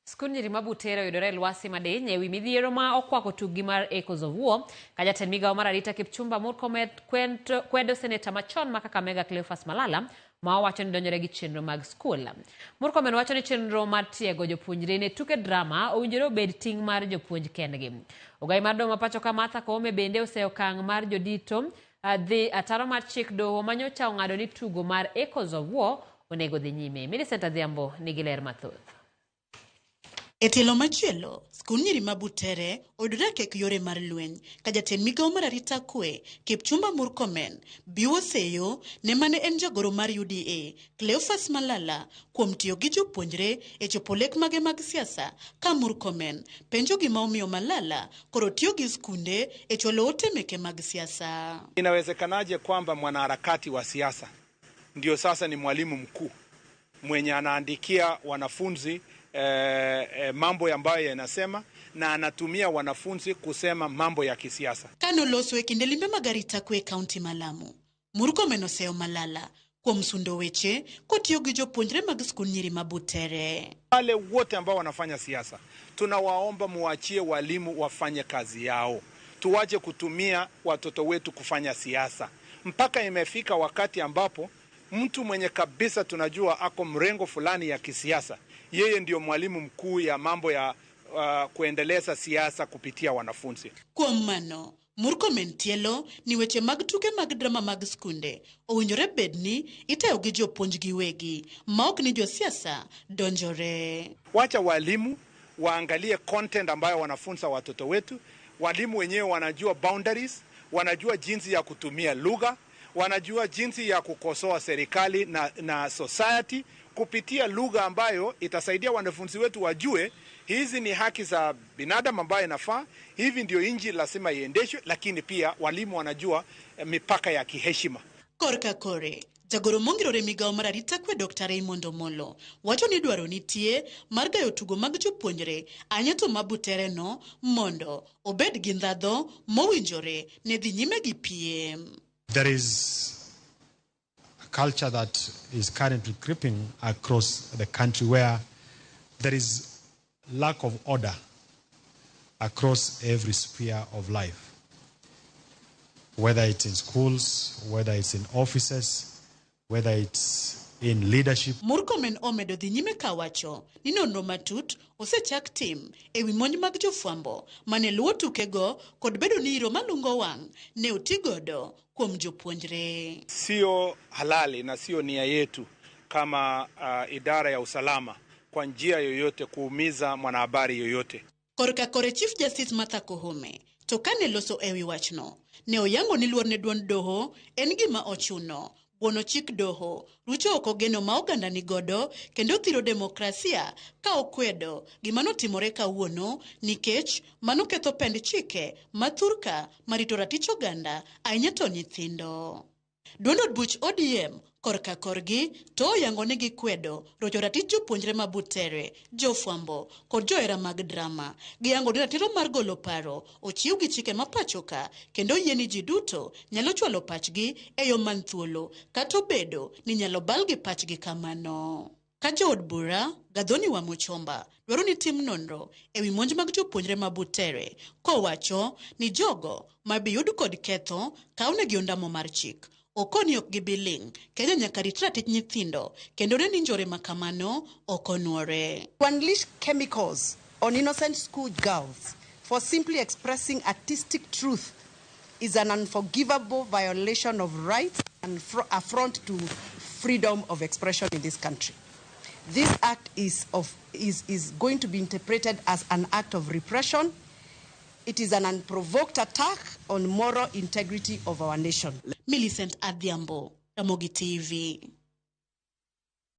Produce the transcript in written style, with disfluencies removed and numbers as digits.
Skund nyiri ma Butere oyudore e lwasi madiny ewi midhiero ma okwako tukgi mar Echoes of War ka jatend migawo mar arita Kipchumba Murkomen kwedo seneta machon ma Kakamega Cleophas Malala ma owacho ni donjore gi chenro mag skul. Murkomen wacho ni chenro mar tiego jopuonjre ne tuke drama owinjore obed ting' mar jopuonj kendgi. Ogai mar doho ma pacho ka Martha Koome bende oseyo okang' mar jodito dhi ataro mar chik doho ma nyocha ong'ado ni tugo mar Echoes of War onego dhi nyime. Millicent Adhiambo nigi ler mathoth. E tielo machielo, skund nyiri ma Butere oyudore e kek yore mar lweny ka jatend migawo mar arita kwe Kipchumba Murkomen biwo seyo ne mane en jagoro mar UDA Cleophas Malala kuom tiyo gi jopuonjre e chopo lek mage mag siasa ka Murkomen penjo gima omiyo Malala koro tiyo gi skunde e chwalo ote meke mag siasa. Inawezekanaje kwamba mwanaharakati wa siasa ndio sasa ni mwalimu mkuu mwenye anaandikia wanafunzi mambo ambayo yanasema na anatumia wanafunzi kusema mambo ya kisiasa. Kano loso e kinde limbe mag arita kwe e kaunti ma Lamu, Murkomen oseyo Malala kuom sundo weche kotiyo gi jopuonjre mag skund nyiri ma Butere. Wale wote ambao wanafanya siasa tunawaomba muachie walimu wafanye kazi yao, tuwache kutumia watoto wetu kufanya siasa, mpaka imefika wakati ambapo mtu mwenye kabisa tunajua ako mrengo fulani ya kisiasa, yeye ndio mwalimu mkuu ya mambo ya kuendeleza siasa kupitia wanafunzi. Kuom mano, Murkomen tielo ni weche mag tuke mag drama mag skunde owinjore bed ni itayo gi jopuonj giwegi ma ok ni josiasa donjore. Wacha walimu waangalie content ambayo wanafunza watoto wetu. Walimu wenyewe wanajua boundaries, wanajua jinsi ya kutumia lugha, wanajua jinsi ya kukosoa serikali na society kupitia lugha ambayo itasaidia wanafunzi wetu wajue hizi ni haki za binadamu ambayo inafaa, hivi ndio nchi lazima iendeshwe, lakini pia walimu wanajua mipaka ya kiheshima. Korka kore, jagoro mongirore migawo mar arita kwe Dr. Raymond Omolo wacho ni dwaro nitie mar gayo tugo mag jopuonjre ahinya to ma Butere no mondo obed gi ndhadho mowinjore ne dhi nyime gi piem. There is a culture that is currently creeping across the country where there is lack of order across every sphere of life, whether it's in schools, whether it's in offices, whether it's in leadership. Murkomen omedo dhi nyime kawacho ni nonro matut osechak tim ewi monj mag jofwambo mane luwo tukego kod bedo ni iro malungo wang' ne otigodo kuom jopuonjre. Sio halali na sio nia yetu kama idara ya usalama kwa njia yoyote kuumiza mwanahabari yoyote. Korka kore Chief Justice Martha Koome to kane loso ewi wachno ne oyango ni luor ne duond doho en gima ochuno buono chik doho rucho oko geno ma oganda ni godo kendo thiro demokrasia ka okwedo gima notimore kawuono nikech mano ketho pend chike ma thurka marito ratich oganda ahinya to nyithindo. Duond od buch ODM korka korgi to oyango ni gikwedo rocho ratich jopuonjre ma Butere, jofwambo kod johera mag drama. Giyango ni ratiro mar golo paro ochiw gi chike ma pacho ka kendo oyie ni ji duto nyalo chwalo pachgi e yo man thuolo kata obedo ni nyalo balgi pachgi kamano. Ka jood bura Gathoni wa Muchomba dwaro ni tim nonro ewi monj mag jopuonjre ma Butere kowacho ni jogo ma biyud kod ketho kawnegi ondamo mar chik. Okoni ok gibi ling' Kenya nyaka rit ratich nyithindo kendo ne ni njore ma kamano ok onuore. To unleash chemicals on innocent school girls for simply expressing artistic truth is an unforgivable violation of rights and affront to freedom of expression in this country. This act is going to be interpreted as an act of repression. It is an unprovoked attack on moral integrity of our nation. Millicent Adhiambo, Ramogi TV.